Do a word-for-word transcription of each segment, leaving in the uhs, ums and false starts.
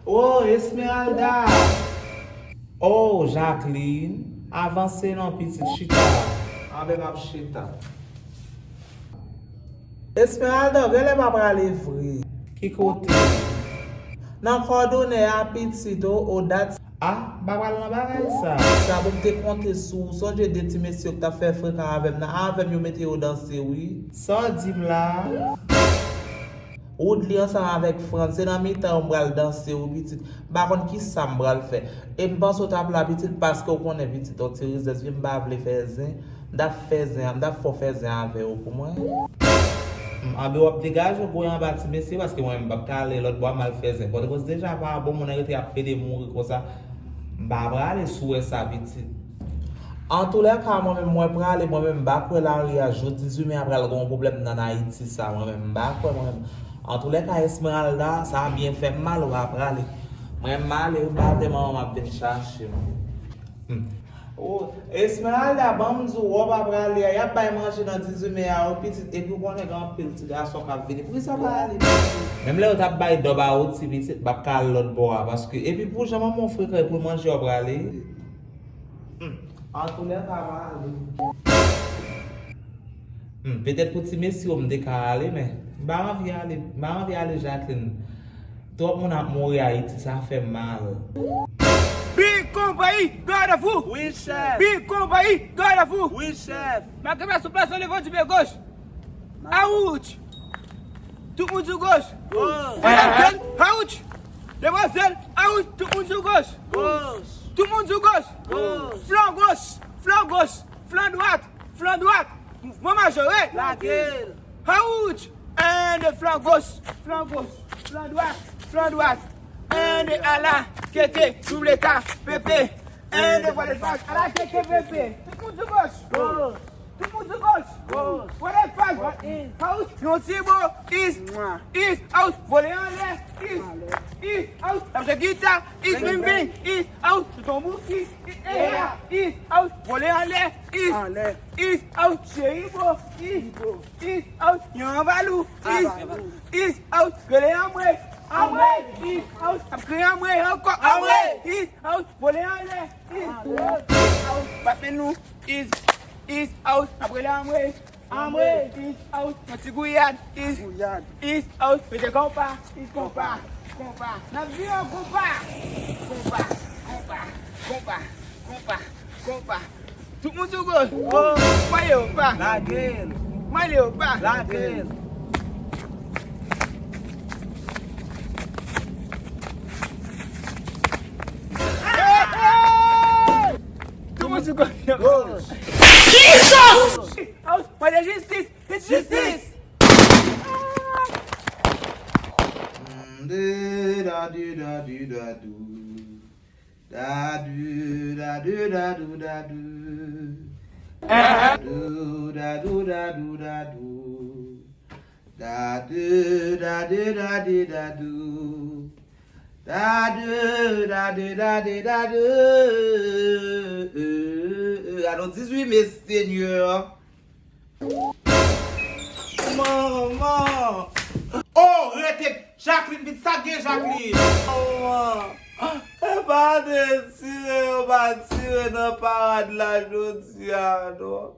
Oh, Esmeralda! Oh, Jacqueline! Avanse non, pitit, chita. Anben, m ap chita. Esmeralda, genlè pa prale vre. Ki kote? Nan kòdonè a, pitit, oh, oh, dat. Ah, m pa pral nan bagay sa. Sa pou m te konte sou ou. Sonje de ti mesye yo k t ap fè frekan avè m nan. Avè m yo mete yo danse, wi. Sa w di m la? Woodly ansanm avèk Frantz, se nan mitan yo m pral danse, wi, pitit. M pa konn ki sa m pral fè. E m panse w t ap la, pitit, paske w konnen, pitit, yon ti rizèz, wi, m pa vle fè zen. M t ap fè zen, m t ap fè w fè zen avè yo pou mwen. Hmm, anben w ap degaje w gwo anba ti mesye, paske mwen menm m p ap ka ale lòt bò a m al fè zen. Pòtoprens deja pa bon, moun nan rete ap pede mouri konsa. M pa prale si w wè sa, pitit. Antoulèka, mwen menm, mwen prale, mwen menm, m pa kwè lari a, jou dizuit me a pral gen yon pwoblèm nan Ayiti sa, mwen menm, m pa kwè, mwen menm. Antoulèka, Esmeralda, sa byen fè m mal, w pa prale. Mwen menm, m ale, wi, m pa vle manman m ap vin chache m. Hmm. Oh, Esmeralda, ban m di w, wè w pa prale a, y ap bay manje nan dizuit me a, wi, pitit, epi w konnen gen anpil ti gason k ap vini. Poukisa w pa ale, pitit? Menm lè yo t ap bay dòb a Oti, pitit, m ap ka al lòt bò a, paske, epi pou jan manman w frekan, e pou manje w ap prale. Hmm. Antoulèka, m ale. Hmm, petèt pou ti mesye yo m te ka ale, men m pa anvi ale, m pa anvi ale, Jacqueline. Twòp moun ap mouri Ayiti, sa fè m mal. Big konpayi, gade fou! Wi, chèf! Big konpayi, gade fou! Wi, chèf! Makenba sou plas, leve di pye goch! Awout! Tout moun sou goch! Goch! Demwazèl, awout! Demwazèl, awout! Tout moun sou goch! Goch! Tout moun sou goch! Goch! Flan goch! Flan goch! Flan dwat! Flan dwat! Mouvman majore! Lage l! Awout! En, de, flan goch! Flan goch! Flan dwat! Flan dwat! En, de, ala, keke, double ta, pepe! En, de, vwale fas, ala, keke, pepe! Tout moun sou goch! Goch! Tout moun sou goch! Goch! Vwale fas! Awout! Yon ti bo! Is! Is! Awout! Vole anlè! Is! Is! Awout! Ap jwe gita! Is! Bing, bing! Is! Awout! Sou tonbou! Is! Is! Eya! Is! Awout! Vole anlè! Is! Anlè! Is! Awout! Cheri bo! Is! Is! Awout! Yon anvalou! Is! Anvalou! Is! Awout! Rele anmwe! Anmwe! Is! Awout! Ap kriye anmwe ankò! Anmwe! Is! Awout! Vole anlè! Is! Anlè! Is! Awout! Bat men nou! Is! Is! Awout! Ap rele anmwe! Anmwe! Is! Awout! Yon ti gouyad! Is! Gouyad! Is! Awout! Mete konpa! Is! Konpa! Konpa! N ap vire konpa! Konpa! Konpa! Konpa! Konpa! Konpa! Tout moun sou goch. Mwen le opa. Lage l. Mwen le opa. Lage l. Tout moun sou goch. Goch. Jesus! Mwen le jistis. Jistis. Mm, de, da, di, da, di, da, dou. Da du, da du, da du, da du. Da du, da du, da du, da du. Da du, da du, da du, da du. Da du, da du, da du, da du. Gade yon dizuit me, Senyè. Manman! Oh, rete! Jacqueline, vin, sa k gen, Jacqueline? Manman! E pa de tire yo pa tire nan parad la jodi a, non.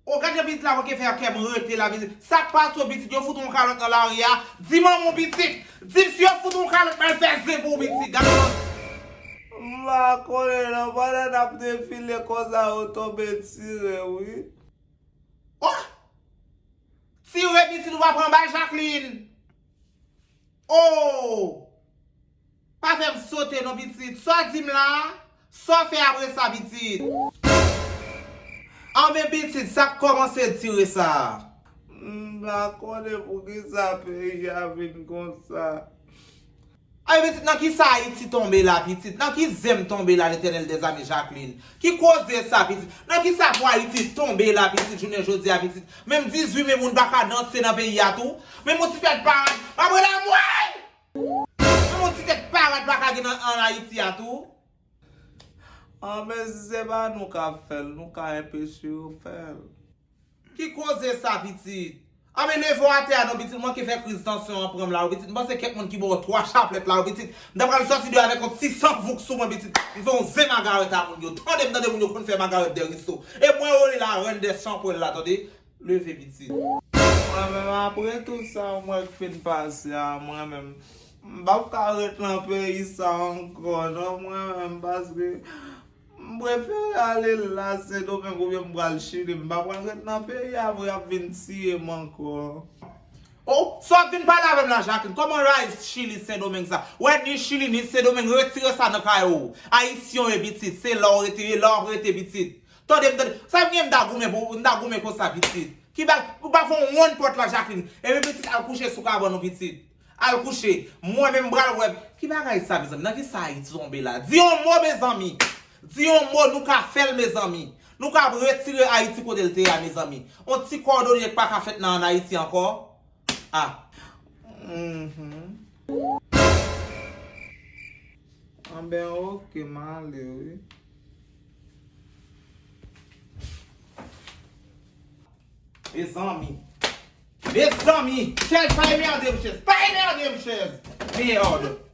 Oh, gade pitit la, manke fè kè m rete la, pitit. Sa k pase w, pitit? Yo fout yon kalòt nan lari a. Di manman w, pitit. Di m si yo fout yon kalòt, m al fè zen pou w, pitit. Gade yon. M pa konnen non, pandan n ap defile konsa, yo tonbe tire, wi. Oh! Tire pitit ou pa pran bal, Jacqueline. Oh! Pa fè m sote non, pitit. Sa w di m la? Sa w fè apre sa, pitit? Anben, pitit, sa k kòmanse tire sa? M pa konnen poukisa peyi a vin konsa. Ay, pitit, nan ki sa Ayiti tonbe la, pitit? Nan ki zen m tonbe la, Letènèl dèzame, Jacqueline? Ki koze sa, pitit? Nan ki sa pou Ayiti tonbe la, pitit, jounen jodi a, pitit? Menm dizuit me moun pa ka danse nan peyi a tou. Menm yon ti tèt parad, pa pran lanmwey! Menm yon ti tèt parad pa ka gen nan, ann Ayiti a tou. Anben, si se pa nou k ap fè l, nou ka enpeche yo fè l. Ki koze sa, pitit? A men leve w atè a non pitit, m manke fè kriz tansyon an pran m la wi pitit. M panse kèk moun ki ba w twa chaplèt la wi pitit. M ta pral sòti deyò avèk yon ti san vouk sou mwen pitit. M fè yon zen magarèt a moun yo. Tande m tande moun yo konn fè magarèt de riso. E mwen Rolly la rèn de chanpwèl la tande. Leve pitit. Mwen menm apre tout sa m wè k fin pase a mwen menm m p ap ka ret nan peyi sa ankò non mwen menm paske M prefere ale la Sendomeng oubyen m pral Chili. M pa pral ret nan peyi a pou y ap vin tiye m ankò. Oh, sa w ap vin pale avè m la Jacqueline? Kòman race Chili Sendomeng sa? Wè ni Chili ni Sendomeng retire sa nan kay ou. Ayisyen w ye pitit, se la w rete, e la w ap rete pitit. Tande m tande. Sa vin gen m ta goumen pou m ta goumen konsa pitit. Ki bag, ou pa fè yon wonn pòt la Jacqueline. Ebyen pitit al kouche sou kabann ou pitit. Al kouche. Mwen menm m pral wè. Ki bagay sa mezanmi? Nan kisa Ayiti tonbe la? Di yon mo mezanmi. Di yon mo nou ka fè l mezanmi. Nou ka retire Ayiti kote l te ye a mezanmi. Yon ti kòdonye k pa ka fèt nan ann Ayiti ankò. Ah. Mhm. Anben oke m ale wi. Mezanmi. Mezanmi. Chèz pa emède m chèz. Pa emède m chèz. Mèd.